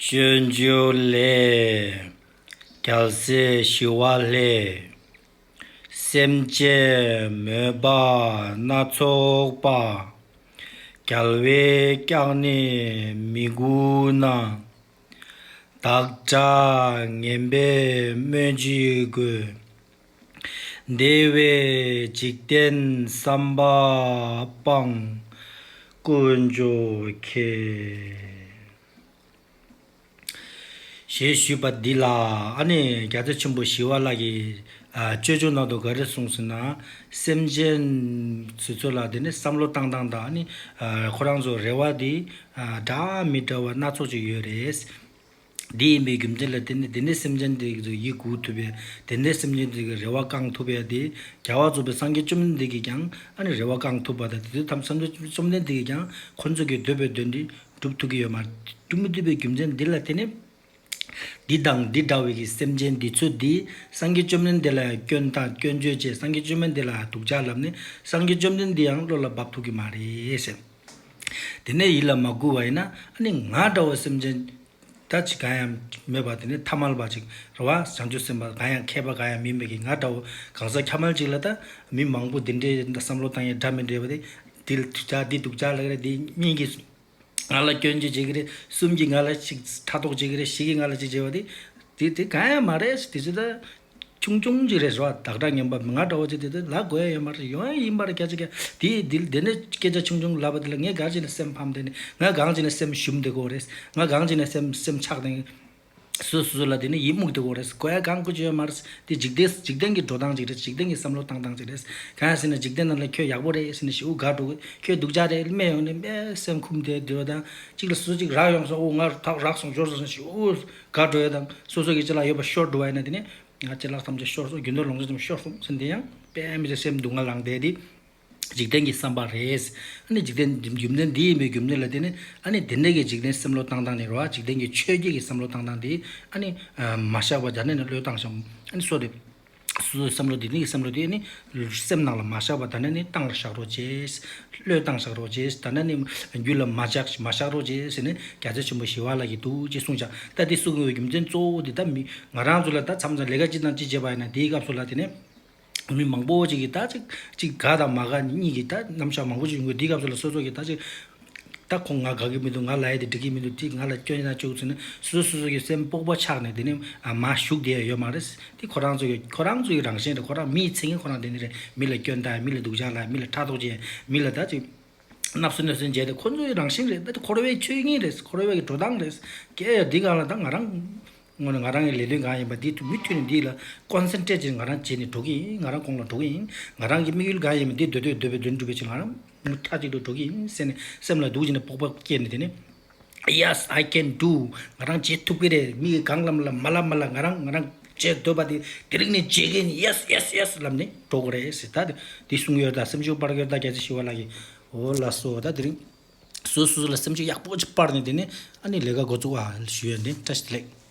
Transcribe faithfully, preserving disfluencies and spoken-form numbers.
སྤྱོད་འཇུག་ལས། རྒྱལ་སྲས་ཞི་བ་ལྷས། སེམས་ཅན་མོས་པ་སྣ་ཚོགས་པ། རྒྱལ་བས་བསྐྱངས་ནས་མི་མགུ་ན། བདག་འདྲ་ངན་པས་སྨོས་ཅི་དགོས། དེ་བས་འཇིག་རྟེན་བསམ་པ་སྤང་། དཀོན་མཆོག་མཁྱེན། ཞེས་ཞུས་པ་འདི་ལ་ཨ་ནི་རྒྱལ་སྲས་ཆེན་པོ་ཞི་བ་ལྷ་གིས་ཨ་སྤྱོད་འཇུག་ནང་དུ་ག་རེ་གསུངས་ཟེར་ན། སེམས་ཅན་དེ་ཚོ་ལ་དེ་ནི་བསམ་བློ་བཏང་སྟངས་དང་ཨ་ནི་ཨ་ཁོ་རང་ཚོ་རེ་བ་དེ་ཨ་འདྲ་མི་འདྲ་བ་སྣ་ཚོགས་ཅིག་ཡོད་རེད། འདི་ཡིན་པའི་རྒྱུ་མཚན་ལ་བརྟེན་ནས་དེ་ནས་སེམས་ཅན་དེ་ཚོ་ཡིད་འགུག་ཐུབ་པས། དེ་ནས་སེམས་ཅན་དེ་གི་རེ་བ་བསྐང་ཐུབ་པས། དེ་རྒྱལ་བ་རྫོགས་པའི་སངས་རྒྱས་བཅོམ་ལྡན་འདས་ཀྱིས་ཀྱང་ཨ་ནི་རེ་བ་བསྐང་ཐུབ་པ་དང་། དེ་དུས་ཐམས་སངས་རྒྱས་བཅོམ་ལྡན་འདས་ཀྱིས་ཀྱང་ཁོ་ཚོ་གི་འདོད་པའི་དོན་དེ་འགྲུབ་ཐུབ་ཀྱི་ཡོད་མ་རེད། འགྲུབ་མི་ཐུབ་པའི་རྒྱུ་མཚན་འདི་ལ་བརྟེན་ནས། འདི་དང་འདི་འདྲ་བའི་གི་སེམས་ཅན་འདི་ཚོ་འདི་སངས་རྒྱས་བཅོམ་ལྡན་འདས་ལ་སྐྱོན་དང་སྐྱོན་བརྗོད་བྱས། སངས་རྒྱས་བཅོམ་ལྡན་འདས་ལ་སྡུག་ཅག་ལབ་ནས་སངས་རྒྱས་བཅོམ་ལྡན་འདས་ཡང་བློ་ལ་འབབ་ཐུབ་ཀྱི་མ་རེད་ཟེར། དེ་ནས་ཡིད་ལ་མ་འགུགས་པ་ཡིན་ན་ཨ་ནི་ང་འདྲ་བ་སེམས་ཅན་ད་ཅིག་གང་ཡང་མེད་པ། དེ་ནི་ཐ་མལ་པ་ཅིག་རེད་བ། བྱང་ཆུབ་སེམས་དཔའ་གང་ཡང་མཁས་པ་གང་ཡང་མིན་པའི་གི་ང་འདྲ་བོ་གང་ཟག་ཁྱད་མར་ཅིག་ལ། ད་མི་མང་པོ་འདི་འདྲའི་བསམ་བློ་བཏང་ཡ་འདྲ་མི་འདྲ་བ་དེ། འདི་ལ་སྡུག་ཅག་འདི་སྡུག་ཅག་ལབ་ཀྱི་རེད། འདི་གཉིས་ཀྱིས་ང་ལ་སྐྱོན་བརྗོད་བྱེད་ཀྱི་རེད། གསུམ་གྱིས་ང་ལ་ཅིག་ཕྲག་དོག་བྱེད་ཀྱི་རེད། ཞིག་གིས་ང་ལ་ཅིག་བྱེད་པ་དེ། དེ་དེ་གང་ཡང་མ་རེད། དེ་ཚོ་ད་ཆུང་ཆུང་ཅིག་རེད་ཟེར་བ། བདག་འདྲ་ངན་པ་ང་འདྲ་བོ་ཅིག་དེ་དེ་ལབ་དགོས་ཡ་ཡོད་མ་རེད། ཡོང་ཡ་ཡིན་པ་རེད། སྐད་ཆ་སྐད་དེ་དེ་དེ་ནས་སྐད་ཆ་ཆུང་ཆུང་ལབ་པ་དེ་ལ་ངས་གང་ཅིག་ནས་སེམས་ཕམ་བསྡད་ནས། ང་གང་ཅིག་ནས་སེམས་ཞུམ་བསྡད་ཀྱི་ཡོད་རེད། ང་གང་ཅིག་ནས་སེམས་སེམས་ཆག་བསྡད། སོ་སོ་སོ་ལ་དེ་ནས་ཡིད་མུག་བསྡད་ཀྱི་ཡོད་རེད། དགོས་ཡ་གང་དགོས་ཀྱི་ཡོད་མ་རེད། དེ་འཇིག་རྟེན་འཇིག་རྟེན་གྱི་འགྲོ་སྟངས་ཅིག་རེད། འཇིག་རྟེན་གྱི་བསམ་བློ་བཏང་སྟངས་ཅིག་རེད། གང་ཡིན་ཟེར་ན་འཇིག་རྟེན་ནང་ལ་ཁྱོད་ཡག་པོ་རེད་ཟེར་ནས་ཞེ་པོ་དགའ་འགྲོ་གི། ཁྱོད་སྡུག་ཅག་རེད་སྨྲས་ཡོང་ནས་སྨྲས་སེམས་ཁུམ་བསྡད་འདུག་པ་དང་། གཅིག་ལ་སོ་སོ་གཅིག་རག་ཡོང་སོང་། ཨོ་ང་ཐག་རག་སོང་འབྱོར་སོང་ཟེར་ཞེ་པོ་དགའ་འགྲོ་ཡ་དང་། སོ་སོ་གི་ཅི་ལ་ཡོད་པ་ཤོར་འགྲོ་བ་ཡིན་ན་དེ་ནས་ང་ཅི་ལ་ཐམས་ཅད་ཤོར་སོང་། རྒྱུ་ནོར་ལོངས་སྤྱོད་ཐམས་ཅད་ཤོར་སོང་ཟེར་ནས་དེ་ཡང་དཔེ་མི་ཚེ་སེམས་སྡུག་བསྔལ་ལངས་བསྡད་དེ། འཇིག་རྟེན་གྱི་བསམ་པ་རེད། ཨ་ནི་འཇིག་རྟེན་རྒྱུ་མཚན་འདི་ཡིན་པའི་རྒྱུ་མཚན་ལ་བརྟེན་ནས། ཨ་ནི་དེ་འདྲ་གི་འཇིག་རྟེན་བསམ་བློ་བཏང་སྟངས་ནི་རེད་བ། འཇིག་རྟེན་གྱི་ཆོས་བརྒྱད་ཀྱི་བསམ་བློ་བཏང་སྟངས་དེ་ཨ་ནི་མ་བཞག་པ་ད་ནས་ནི་བློས་བཏང་བཞག་ཨ་ནི་སོ་དེ་སོ་སོའི་བསམ་བློ་དེ་འདྲ་གི་བསམ་བློ་དེ་ཨ་ནི་སེམས་ནང་ལ་མ་བཞག་པ་ད་ནས་ནི་བཏང་བཞག་རོགས་བྱེད། བློས་བཏང་བཞག་རོགས་བྱེད། ད་ནས་ནི་རྒྱུད་ལ་མ་བཞག་མ་བཞག་རོགས་བྱེད་ཟེར་ནས་རྒྱལ་སྲས་ཆེན་པོ་ཞི་བ་ལྷ་གིས་འདུག་ཅེས་གསུངས་བཞག་ད་དེ་གསུང་གི་རྒྱུ་མཚན་གཙོ་བོ་དེ་ད་མི་ང་རང་ཚོ་ལ་ད་མཚམས་མཚམས་ལས་ཀ་ཅི་དང་ཅི་བྱེད་པ་ཡིན་ན་དེའི་སྐབས་སུ་ལ་དེ་ནས། མི་མང་པོ་ཅིག་གིས་ད་ཅིག་ཅིག་དགའ་དང་མ་དགའ་གཉིས་ཀྱི་ད་རྣམ་གཞག་མང་པོ་ཅིག་ཡོང་གི། འདི་སྐབས་སུ་ལ་སོ་སོ་གིས་ད་ཅིག་ད་ཁོང་ང་དགའ་གི་མི་འདུག་ང་ལབ་ཡ་དེ་འགྲིག་གི་མི་འདུག་དེ་ང་ལ་སྐྱོན་ཡང་བཅུག་ཟེར་ནས་སོ་སོ་སོ་སོ་གི་སེམས་སྤོབས་པ་ཆག་ནས་དེ་ནས་ཨ་མར་ཞུགས་བསྡད་ཡ་ཡོད་མ་རེད། དེ་ཁོ་རང་ཚོ་གི་ཁོ་རང་ཚོ་གི་རང་བཞིན་རེད། ཁོ་རང་མིའི་མཚན་ཉིད་ཁོ་རང་དེ་འདྲ་རེད། མི་ལ་སྐྱོན་བཏགས། མི་ལ་སྡུག་ཅག་ལབ། མི་ལ་ཕྲག་དོག་བྱེད། མི་ལ་ད་ཅིག་བརྣབ་སེམས་གནོད་སེམས་བྱས་ཏེ་ཁོ་ཚོའི་རང་བཞིན་རེད། ད་དེ་འཁོར་བའི་ཆོས་ཉིད་རེད། འཁོར་བའི་གི་འགྲོ་སྟངས་རེད། ཀྱེ་འདི་གང་ལ་ད་ང་རང་། དངོས་གནས་ང་རང་གི་ལས་དོན་གང་ཡིན་པ་འདི་མུ་མཐུད་ནས་འདི་ལ་ཀོན་སེན་ཊྲེཊ་བྱས་ནས་ང་རང་བྱས་ནས་འགྲོ་གི་ཡིན། ང་རང་གོང་ལ་འགྲོ་གི་ཡིན། ང་རང་གི་དམིགས་ཡུལ་གང་ཡིན་པ་འདི་འདོད་འདོད་འདོད་པའི་དོན་འགྲུབ་པའི་ཕྱིར་ང་རང་མུ་མཐའ་གཅིག་ཏུ་འགྲོ་གི་ཡིན་ཟེར་ནས་སེམས་ལ་འདུག་བྱས་ནས་སྤོབས་པ་སྐྱེས་ནས་དེ་ནས། Yes, I can do. ང་རང་བྱེད་ཐུབ་ཀྱི་རེད། མི་གིས་གང་ལབ་ལབ་མ་ལབ་མ་ལབ། ང་རང་ང་རང་བྱེད་འདོད་པ་དེ་དེ་རིང་ནས་བྱེད་ཀྱི་ཡིན། Yes, yes, yes ལབ་ནས་འགྲོ་དགོས་རེད་ཟེར། ད་དེ་གསུང་ཡོད། ད་སེམས་ཤུགས་སྤར་ཡོད། ད་རྒྱལ་སྲས་ཞི་བ་ལྷ་གིས། འོ་ལགས་སོ། ད་དེ་རིང་སོ་སོ་ལ་སེམས་ཤུགས་ཡག་པོ་ཅིག་སྤར་ནས་དེ་ནས་ཨ་ནི་ལས་ཀ་འགོ་བཙུགས་ཨ་ཞུ་ཡོད་ནི། བཀྲ་ཤིས་བདེ་ལེགས།